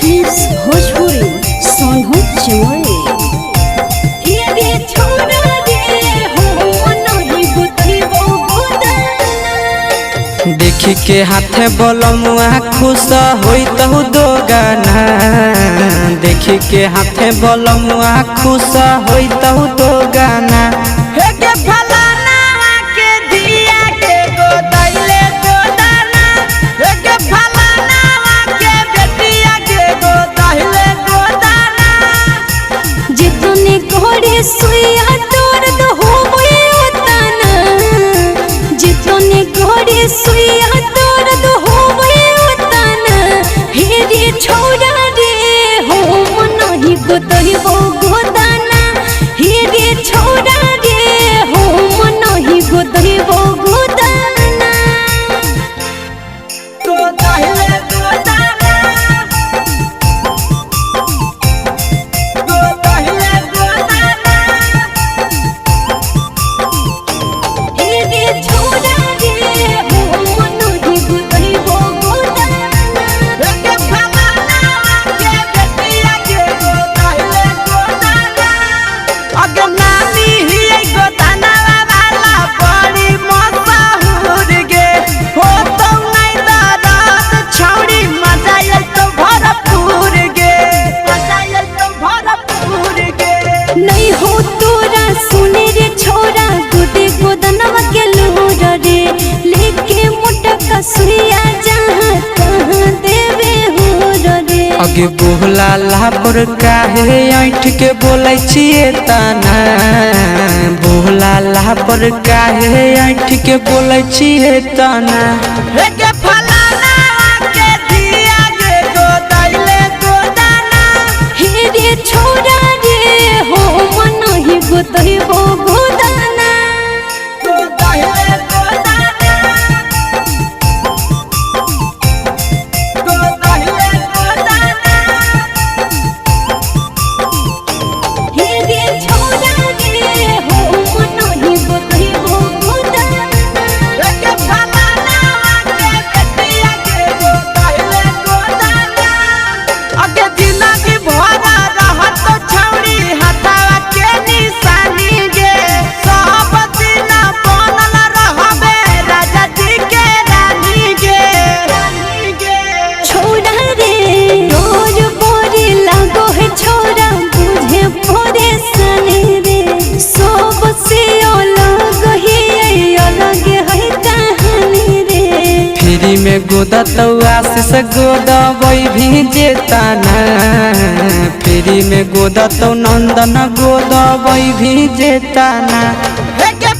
Films Bhojpuri Sonu Chamoli. हे छोरा रे हो नहीं गोतैबो गोदाना। देखी के हाथे बलमुआ खुश होइतहु दो गाना। देखी के हाथे बलमुआ खुश होइतहु दो गाना। हे के फलाना के धिया के गोदैले गोदाना। हे के फलाना के बेटिया के गोदैले गोदाना। जितने घोड़े सुइया दर्द होवे उतना, जितने घोड़े सुइया दर्द होवे उतना। हे रे छोरा रे हो नहीं गोतैबो गोदाना। हे रे छोरा रे हो नहीं गोतैबो गोदाना। गोदैले गोदाना। गोदैले गोदाना। हे रे छोरा रे हो नहीं गोतैबो गोदाना। के फलाना के बेटिया के गोदैले गोदाना। अगे नानी हियै गोदाना वाला बड़ी मशहूर गे। हो तो नै दरद छौड़ी मजा आयल तो भरपूर गे। मजा आयल तो भरपूर गे। नहीं हो तोरा सुने रे छोरा गोदे गोदनवा के लोर रे, लेके मोटा कसुइया जहाँ तहाँ देवे हो रे। अगे बोला लापर काहे ऐठ के बोलै छियै ताना। बोला लापर काहे ऐठ के बोलै छियै ताना। हे के फलाना के धिया के गोदैले गोदाना। हे रे छोरा रे हो मन ही गोतैबो गोदाना। गोदैले गोदाना। गोदैले गोदाना। हे रे छोरा रे हो मन ही गोतैबो गोदाना। के फलाना के बेटिया के गोदैले गोदाना। अगे जिंदगी भर रहत छौड़ी हथवा के निशानी गे। सब दिन बनल रहबे राजा जी के रानी गे। छोरा रे रोज बोरी लागो है छोरा बुझे परेशानी रे, सब से अलग ही अलग है कहानी रे। फ्री में गोदतौ आशीष गोदबै भी जेताना। फ्री में गोदतौ नंदन गोदबै भी जेताना। हे के